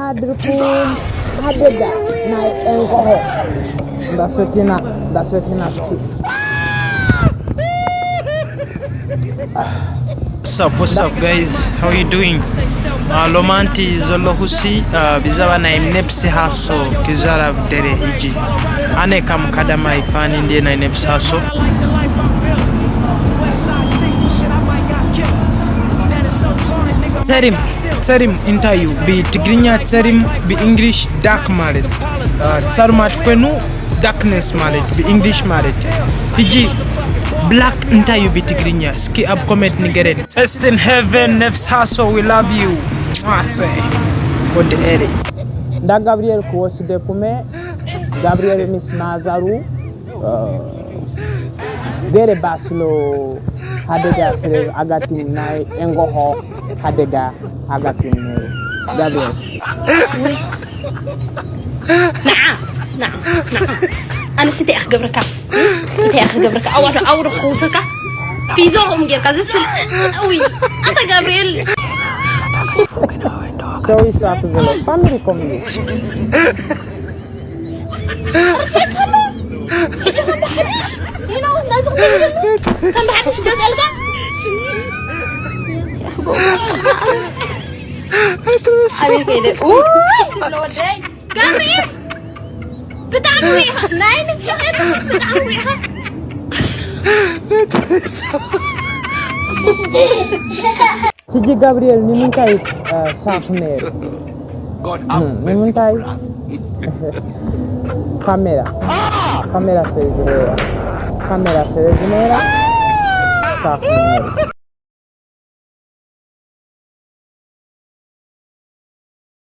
ኣድርኩም ሓደጋ ናይ እንቆሆ እንዳሰቲና እንዳሰቲና እስኪ What's up, what's up, guys? How you doing? Uh, ሎማንቲ ዘለኹ ሲ uh, ብዛዕባ ናይ ነብሲ ሃሶ ክዛረብ ደለ ሕጂ። ኣነ ከም ካዳማይ ፋን እንዴ ናይ ነብሲ ሃሶ። ተሪም ተሪም እንታይ እዩ? ብትግርኛ ተሪም ብእንግሊሽ ዳክ ማለት uh, ጸልማት ኮይኑ ዳክነስ ማለት ብእንግሊሽ ማለት። ሕጂ ብላክ እንታይ እዩ ብትግርኛ? እስኪ ኣብ ኮሜንት ንገረን። Rest in heaven ነፍስ ሃሶ we love you ማሰ ወዲ ኤሪ። እንዳ ጋብርኤል ክወስደኩመ ጋብርኤል ምስ ማዛሩ ገለ ባስሎ ሓደጋ ስለ ኣጋጢሙ ናይ እንጎሆ ሓደጋ ኣጋጢሙ ነይሩ። ጋብርኤል እስኪ ንዓ ንዓ ንዓ ኣነስ እንታይ እየ ክገብረካ እንታይ እየ ክገብረካ ኣዋሽ ኣውዶ ክውሰካ ፊዞ ከምኡ ጌርካ ዝስል እውይ ኣታ ጋብርኤል ሰው ይሳፍ ዘሎ ፋሚሊ ኮሚኒ ከም ብሓድሽ ገዝአልካ ኣቤት ሄደ ወደይ ጋብርኤል ብጣዕሚ ውዒኻ ናይ ንስኻ ብጣዕሚ ውዒኻ ሕጂ ጋብርኤል ንምንታይ ሳፍ ነይሩ? ንምንታይ? ካሜራ ካሜራ ስለ ዝነበራ ካሜራ ስለ ዝነበራ ሳፍ ነይሩ።